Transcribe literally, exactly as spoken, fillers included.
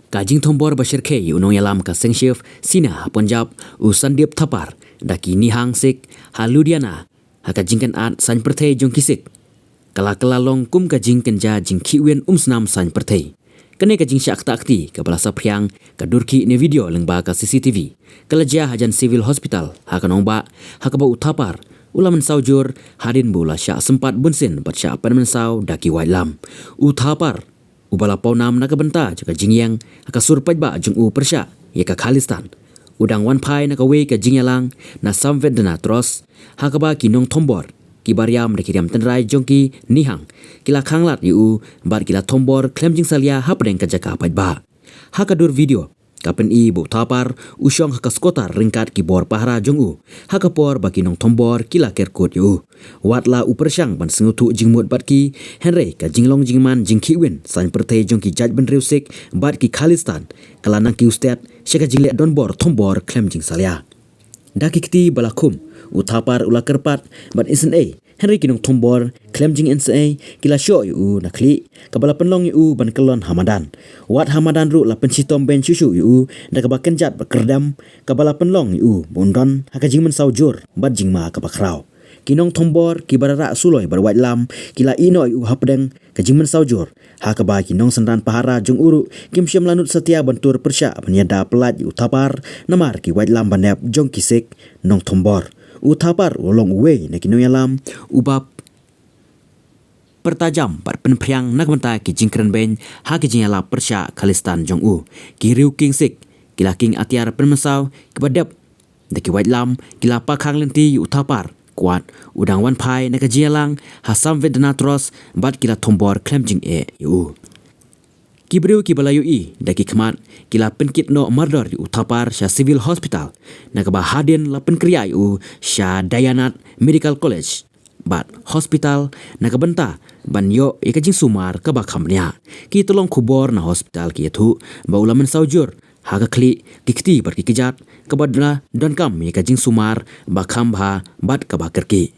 Ka jingthombor ba shyrkhei ïa u nongïalam ka seng Shiv Sena ha Punjab, u Sandeep Thapar, da ki Nihang Sikh ha Ludhiana ha ka jingkynad saiñ pyrthei jong ki Sikh, ka la kylla long kum ka jingkynja jingkhih win umsnam saiñ pyrthei. Kane ka jingshah ktah kti kaba la saphriang ka dur khih ne video lyngba ka C C T V ka la jia hajan Civil Hospital ha ka nongbah, ha kaba u Thapar u la mynsaw jur hadien ba u la shah sympat bunsien bad shah pynmynsaw da ki waitlam. U Thapar, uba la pawnam na ka bynta jong ka jingïeng ha ka sur paidbah jong u pyrshah ïa ka Khalistan, u dang wan phai na kawei ka jingïalang na Samvedna Trust, ha kaba ki nongthombor kiba riam da ki riam tynrai jong ki Nihang ki la khanglad ïa u bad ki la thombor khlem jingsalia hapdeng ka jaka paidbah. Ha ka dur video, ka pyni ba u Thapar u shong ha ka scooter ryngkat ki bor pahara jong u, ha ka por ba ki nongthombor ki la ker kut ïa u. Wat la u pyrshang ban sngewthuh jingmut bad ki, hynrei ka jinglong jingman jingkhih win saiñ pyrthei jong ki jaitbynriew Sikh bad ki Khalistan ka la nang kiew stet sha ka jingleh donbor thombor khlem jingsalia. Da ki kti ba la khum, u Thapar u la kyrpad ban isynei, hynrei ki nongthombor khlem jingisynei ki la shoh ïa u na khlieh, kaba la pynlong ïa u ban kyllon ha madan. Wat ha madan ruh la pynshitom beiñ shuh shuh ïa u da kaba kynjat bad kyrdem, kaba la pynlong ïa u ba un don ha ka jingmynsaw jur bad jingma kaba khraw. Ki nongthombor kiba rah suloi bad waitlam ki la ïeh noh ïa u hapdeng ka jingmynsaw jur, ha kaba ki nongsynran pahara jong u ruh kim shym la nud satia ban tur pyrshah ban ïada pyllait ïa u Thapar namar ki waitlam ba nep jong ki Sikh nongthombor. U Thapar u long uwei na ki nongïalam uba pyrta jam bad pynphriang na ka bynta ki jingkren beiñ ha ki jingïalap pyrshah Khalistan jong u. Ki riew kieng Sikh ki la kieng atiar pynmynsaw kiba dep da ki waitlam, ki la pakhang lynti ïa u Thapar, kwah u dang wan phai na ka jingïalang ha Samvedna Trust bad ki la thombor khlem jingeh ïa u. Ki briew kiba la ïohi da ki khmat ki la pynkit noh mardor ïa u Thapar sha Civil Hospital, na kaba hadien la pynkhreh ïa u sha Dayanad Medical College bad Hospital na ka bynta ban ïoh ïa ka jingsumar kaba kham bniah. Ki tyllong khubor na hospital ki ïathuh ba u la mynsaw jur ha ka khlieh, ki kti bad ki kjat, kaba la donkam ïa ka jingsumar ba kham bha bad kaba kyrkieh.